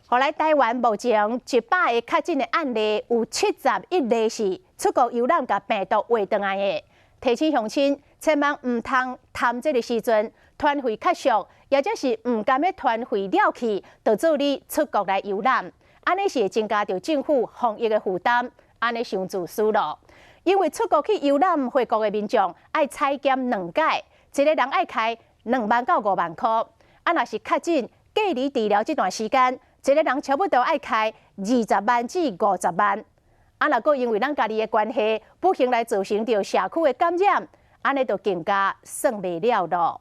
予來台灣目前100个確診的案例，有71例是出國遊覽共病毒帶轉來的。提醒鄉親，千萬毋通貪這个時陣團費較俗，抑者是毋甘欲團費了去，就做你出國來遊覽，按呢是會增加著政府防疫的負擔，按呢傷自私咯。因為出國去遊覽回國的民眾愛採檢兩擺，一个人愛開2萬到5萬箍。啊，若是確診隔離治療這段時間，一个人差不多愛開20萬至50萬。啊，若閣因為咱家己的關係，不幸來造成著社區的感染，按呢就更加算袂了囉。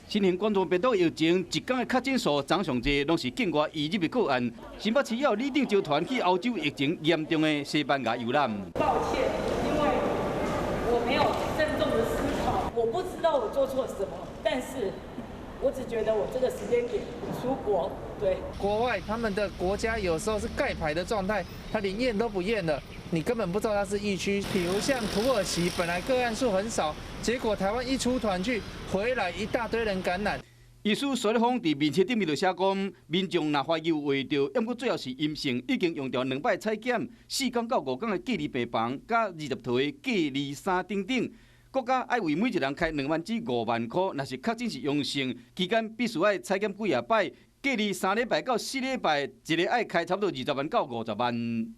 新型冠狀病毒疫情一工的確診數漲上濟，攏是境外移入的個案。新北市也有里長招團去歐洲疫情嚴重的西班牙遊覽。抱歉，因為我沒有慎重的思考，我不知道我做錯什麼，但是我只覺得我這個時間點出國，對。國外他們的國家有時候是蓋牌的狀態，他連驗都不驗了，你根本不知道他是疫區。比如像土耳其，本來個案數很少，結果台灣一出團去，回來一大堆人感染。醫師蘇立峰佇面冊頂面就寫講，民眾若懷疑有患著，毋過最後是陰性，已經用著兩擺採檢、4工到5工的隔離病房，佮20套的隔離衫等等。國家愛為每一人開2萬至5萬箍，若是確診是陽性，期間必須愛採檢幾仔擺，隔離3禮拜到4禮拜，一个愛開差不多20萬到50萬。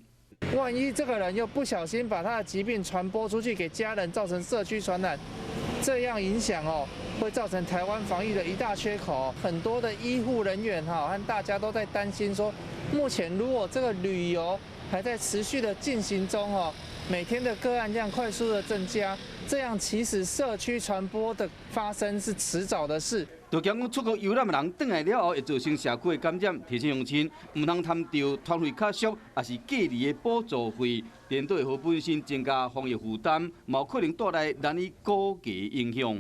萬一這個人又不小心把他的疾病傳播出去，給家人造成社區傳染，這樣影響哦，會造成台灣防疫的一大缺口。很多的醫護人員哈和大家都在擔心說，目前如果這個旅遊還在持續的進行中哦，每天的個案量快速的增加，這樣其實社區傳播的發生是遲早的事。就驚講出國遊覽的人轉來了後會造成社區的感染，提醒鄉親毋通貪著團費較俗，抑是隔離的補助費，顛倒會予本身增加防疫負擔，嘛有可能帶來難以估計影響。